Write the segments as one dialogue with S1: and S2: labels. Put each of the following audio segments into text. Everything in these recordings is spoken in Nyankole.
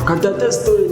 S1: Katate story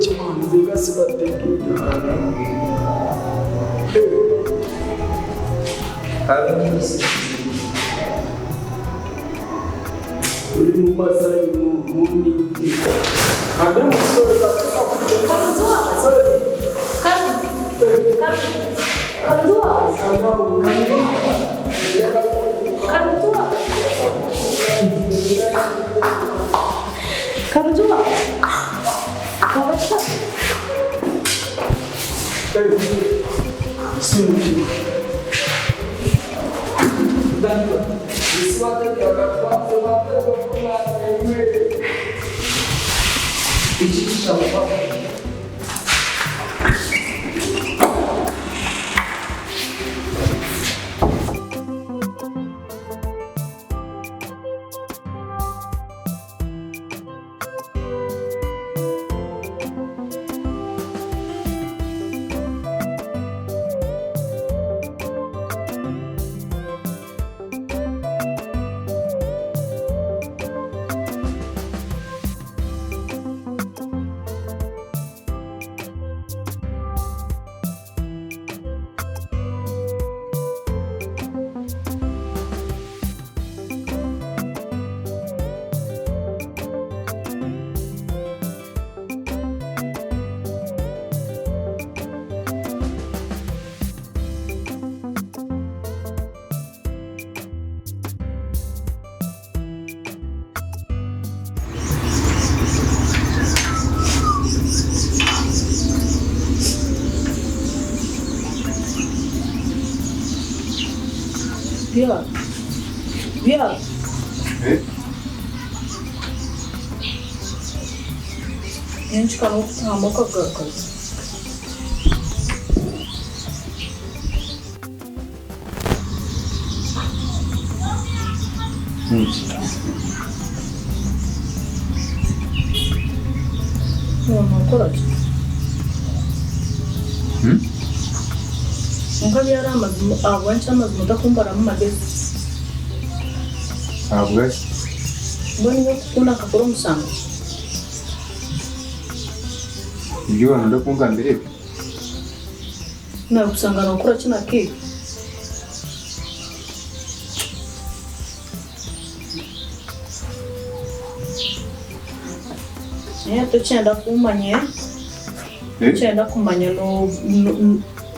S2: Bya. Bya. Nyenkika n'okutamba okagarukayo. Nookora ki? Kwonka byari amazima ahabw'enki amazima otakumbaramu magyezi?
S3: Ahabwaki?
S2: Mbwenu nyowe kukukunda nkakora omushango?
S3: Nibyo waahenda kungambira ebyo?
S2: Naakushanga nookora ki na ki? Naye tokyenda kumanya, tokyenda kumanya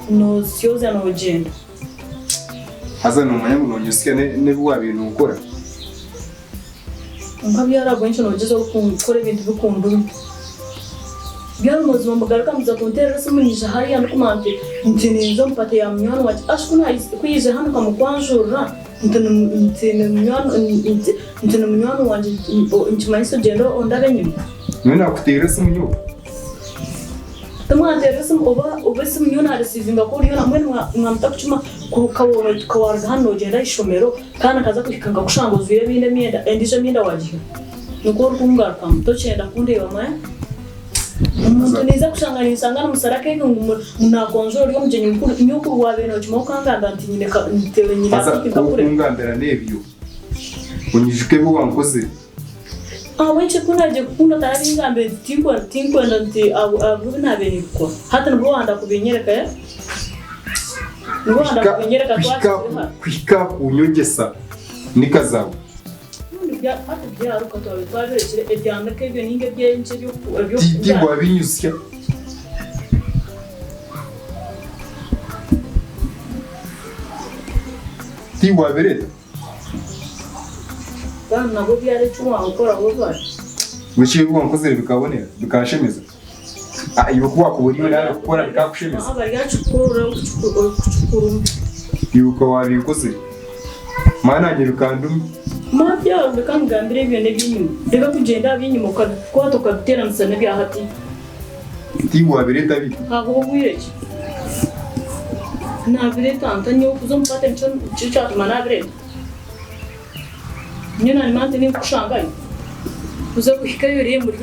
S2: noosyoza noogyenda.
S3: Haza noomanya ngu noonyosya n'ebi waabaire nookora.
S2: Kwonka byara ahabw'enki noogyezaho kukora ebintu bikundumya? Byara mazima mugaruka muza kunteerera esimu nyija hariya ndikumanya nti nti ninza omu pate ya munywani wangye. Ashi ku nahize ku yaija hanu nkamukwanjurira nti ni nti ni munywani nti nti ni munywani wangye nikimanyisa ogyende ondabe enyima?
S3: Nyowe naakuteerera esimu nyowe?
S2: Timwanteerera esimu oba oba esimu nyowe naarisiivinga ku oriyo mbwenu mwamuta kucuma ka waaruga hanu noogyenda aha ishomero Kandi nkaza kuhika nkakushanga ojwaire ebindi emyenda, endiijo emyenda waagiha. Nikwo orikungarukamu, tokyenda kundeeba manya. Omuntu naija kushanga ninshanga nimusara keeki ngu naakonjora ori omugyenyi mukuru, nyowe kuri waabaire nookimanya okangambira nti nyine nti nyine
S3: Haza
S2: keeki
S3: ku
S2: nkakureka.
S3: okungambira n'ebyo, onyijuke ebi wankozire.
S2: Ahabw'enki ku naagiire kukunda otarabingambire nti tinkwenda tinkwenda nti ahabw'ebi naabaire ninkukora. Hati nibwo wanda kubinyereka eh? Nibwo wanda
S3: Kuhika
S2: kubinyereka
S3: kuhika
S2: twakiri hare.
S3: kuhika kunyongyesa nika zaawe.
S2: Obundi bya hati byaruka twabaire twabirekire ebyameka ebyo ninga eby'enki
S3: Ti
S2: eby'okubyara.
S3: tiwabinyusya. Tiwabireeta.
S2: Kandi nabwo byari eki wankora webare.
S3: Biki ebi wankozire bikabonera bikanshemeza? Ah, iwe ku wakuba oriyo naabikukora bikakushemeza?
S2: Aha baryakikora orikukikuruma.
S3: Iwe ukaba waabinkozire. Maana naanye bikandumya.
S2: Mabyaro reka nkugambire ebyo n'eby'enyima. Reka kugyenda aha by'enyima okabikwata okabiteeranisa n'ebya hati.
S3: Tiiwe waabireeta bi?
S2: Haabaho obwire ki? Naabireeta nta nyowe kuza omu paate nikyo nikyo kyatuma naabireeta? Nyowe naanimanya nti ninkushangayo oze kuhikayo oriyo muri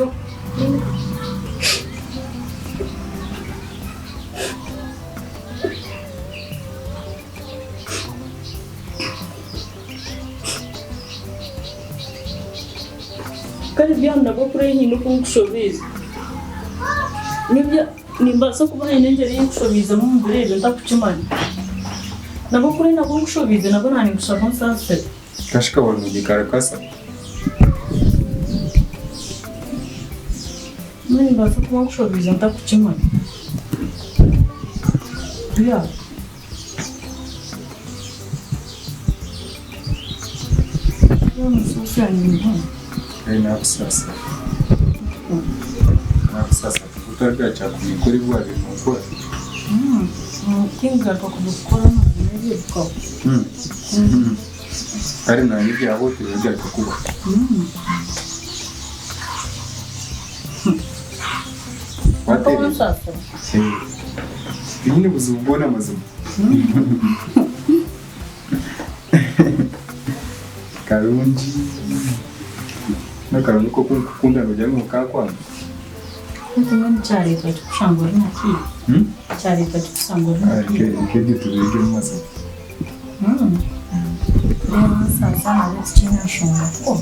S2: Mbwenu nabwo kuri haine oku nkushobiize. Nibyo nimbaasa kuba haine engyeri ei nkushobiizemu omu biro ebyo ntakukimanya. Nabwo kuri nabwo nkushobiize nabwo naanye ninkushaba onsaasire.
S3: Kashika wanunyikarakasa.
S2: Mbwenu nimbaasa kuba nkushobiize ntakukimanya. Yeah.
S3: Nakusaasira. Nakusaasira kuba otarikukora ebi waabaire nookora.
S2: Tingaruka kubikora ebyo bikaho.
S3: Kare naanye ebyabaho tibigaruka kubaho.
S2: Wateerera.
S3: Tinyine buzibu bwona mazima. Karungi. N'akarungi k'okukunda noogira ngu nkakwanga.
S2: Mbwenu kyareetwa ki kushanga ori na kiihe? Kyareetwa ki kushanga ori na kiihe?
S3: Nk'ebyo tubiige mu mazima.
S2: Reero nsaasa nabwo tikiine nshonga kuko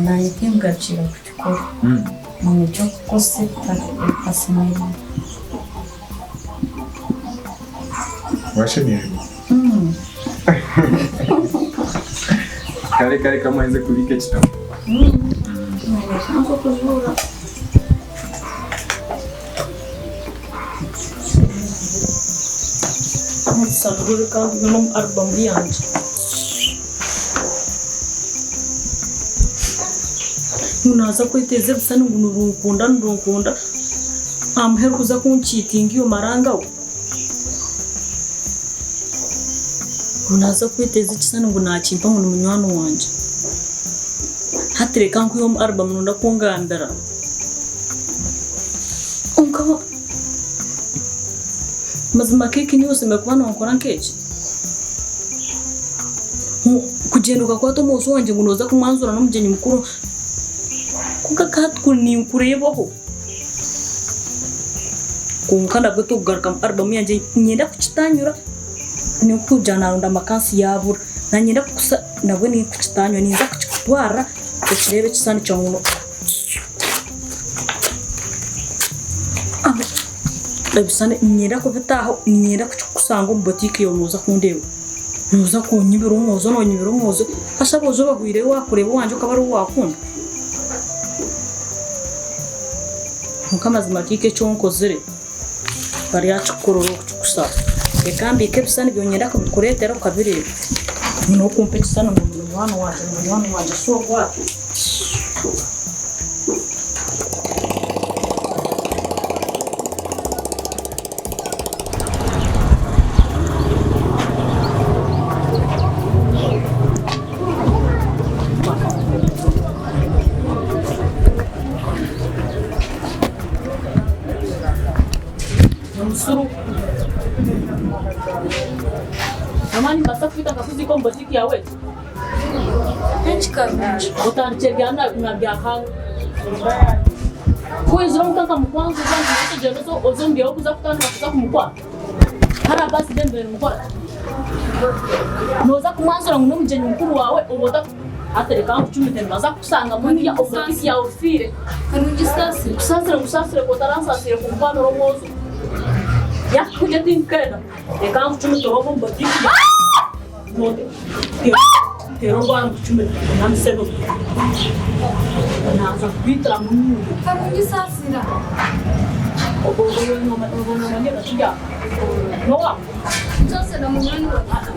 S2: naanye tingarukiire kukikora. Nikyo kukosa ebitasemeriire.
S3: Washemererwa? Kare kare kamwe kubiika ekitabo.
S2: Nkokuzuura. Omusana kandi n'omu alubamu yangye. Ngu naaza kweteeza ebishushani ngu nirunkunda nirunkunda aha muheru kuza kunkiitinga iyo maranga we. Ngu naaza kweteeza ekishushani ngu naakimpa ngu ni munywani wangye. Hati reka nkwihe omu alubamu nonda kungambira. Kwonka mazima keeki niiwe oshemereire kuba nonkora nk'eki? Kugyenda okakwata omwojo wangye ngu nooza kumwanjura n'omugyenyi mukuru kwonka hati kuri ninkureebaho. Kwonka nabwo tokugaruka mu alubamu yangye niinyenda kukitanyura nikugira naronda amakansi yabura nanyenda kukusa nabwo ninkukitanyura ninza kukikutwarira okireebe ekishushani kyawe. Ebishushani niinyenda kubitaaho niinyenda kukikusanga omu botiike yaawe nooza kundeeba. Nooza kunyibira omwojo noonyibira omwojo haza aboojo bahwire waakureeba owangye okaba ari ou waakunda? Kwonka amazima kiika eki onkozire baryakikukorera okukikushaba. Reka mbiike ebishushani byawe niinyenda kubikureetera okabireeba. N'okumpa ekishushani ngu ni munywani wangye ni munywani wangye so what? Omusuru. Mama nimbaasa kukwita nkakuziika omu botiiki yaawe egi? Otandikye bya na bya hanga. Ku oizire omuka nkamukwanguza ngu nyowe ogyende oze omu byawe kuza kutandika kuza kumukwata. Hariya baasi dembe nimukora ki? Nooza kumwanzura ngu n'omugyenyi mukuru waawe oba ota hati reka nkucumite nibaza kukushanga munuya omu ofiisi yaawe ofiire. Nkusaasire nkusaasire ku otaransaasiire kunkwanira omwojo. Yaakukugye tinkukenda reka nkucumite oroobe omu botiiki yaawe. Teera orwari nkucumite namisebe naaza kukwitira munuya.
S1: Karungi saasira. Nsaasira munywani wangye.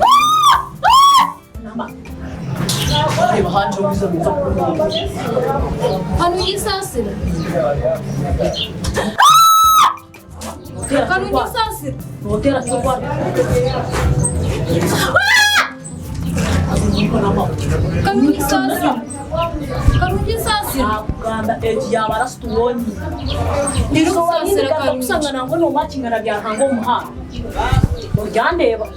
S1: Karungi saasira. Karungi saasira. Karungi saasira. Karungi saasira.
S2: Nakugamba egi yaaba rasituwoni.
S1: Ndikusaasira Karungi.
S2: Kusanga nangwa nomakingana byahanga omuhanda. Oryandeeba.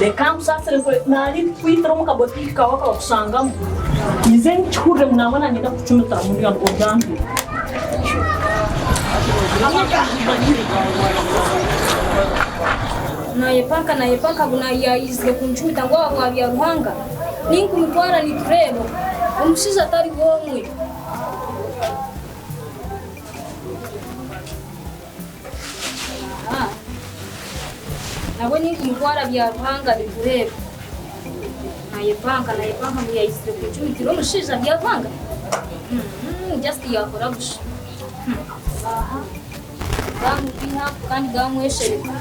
S2: Reka nkusaasire nkore nari kwitira omu kabotiiki kaawe akabakushangamu. Nze nkihurire ngu nangwa nanyenda kukucumitira munuya oryandeeba.
S1: Nayepanka nayepanka ngu yaizire kuncumita ngu ahabwa Byaruhanga. Ninkumutwara nitureeba. Omushaija tariho omwe. Aha. Nabwe ninkumutwara Byaruhanga bikureeba. Nayepanka nayepanka ngu yaizire kuncumitira omushaija Byaruhanga. Mhm, just yakora busha. Hmm. Aha. Gamubiha kandi gamweshereka.